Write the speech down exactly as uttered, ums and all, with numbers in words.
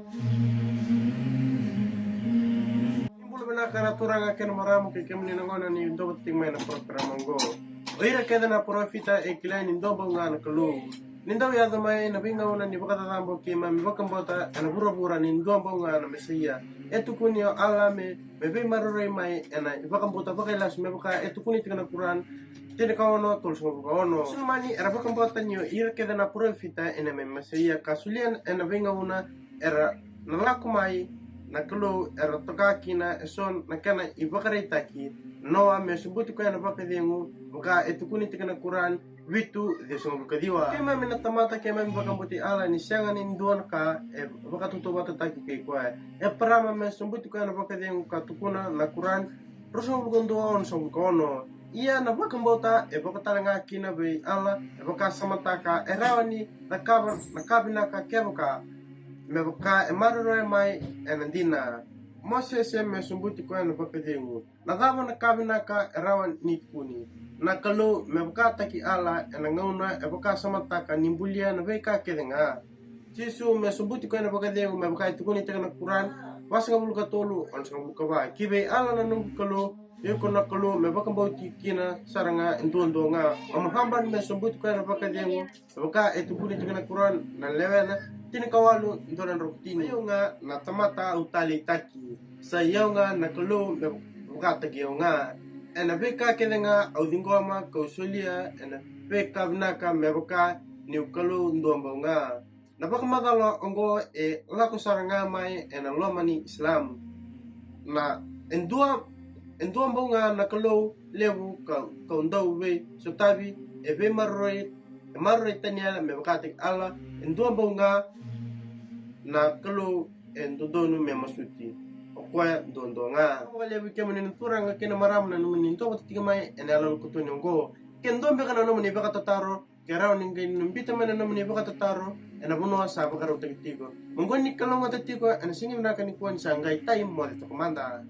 Ni bula vinaka na turaga kei na marama kei kemuni na gone ni dou vata tiko mai na porokirama oqo. O ira kece na parofita e kilai ni dua bau ga na Kalou. Ni dau yaco mai na veigauna ni vakacacabo keimami vakabauta ena vuravura ni dua bau ga na Mesaia. E tukuni o Alama me veimaroroi mai ena iVakabauta Vakailasu me vaka e tukuni tiko na Kuran tinikaono tolusagavulu ka ono. Sulemani era vakabauta ni o ira kece na parofita ena me Mesaia ka solia ena veigauna era na lako mai na Kalou era toka kina eso na kena ivakaraitaki. Noa me sobuti koya na vakacegu vaka e tukuni tiko na Kuran vitu ciwasagavulu ka ciwa. Keimami na tamata keimami vakabauti Allah ni sega ni dua na ka e vakatautauvatataki kei koya. Eparama me sobuti koya na vakacegu ka tukuna na Kuran ruasagavulu ka dua onosagavulu ka ono. Ia na vakabauta e vakatalega kina vei Allah e vakasamataka e rawa ni cakava na ka vinaka kevaka me vaka e maroroya mai ena dina. Mosese me sobuti koya na vakacegu. Na cava na ka vinaka e rawa ni tukuni? Na Kalou me vakataki Allah ena gauna e vakasamataka ni bulia na veika kece ga. Jisu me sobuti koya na vakacegu me vaka e tukuni tiko na Kuran vasagavulu ka tolu onosagavulu ka va. Ki vei Allah na noqu Kalou, iko na Kalou me vakabauti kina sara ga e duadua ga. O Muhammad me sobuti koya na vakacegu me vaka e tukuni tiko na Kuran na Lewena tinikawalu dua na drau tini. Au ga na tamata au taleitaki. Sa i au ga na Kalou me vakataki au ga. Ena veika kece ga au ciqoma kau solia ena veika vinaka me vaka niu Kalou dua bau ga. Na vakamacala oqo e lako sara ga mai ena loma ni Islam. Na e dua e dua bau ga na Kalou levu ka kau dau veisotavi e veimaroroi e maroroi tani ena me vakataki Allah e dua bau ga na Kalou e dodonu me masuti. O koya duadua ga. Vakalevu kemuni na turaga kei na marama na nomuni dau vata tiko mai ena yaloyalo katoni oqo. Ke dua beka na nomuni vakatataro ke rawa ni qai nobita mai na nomuni vakatataro ena vanua sa vakarautaki tiko. Mo qo ni kalougata tiko ena siga vinaka nikua ni sa qai tai moce toka mada.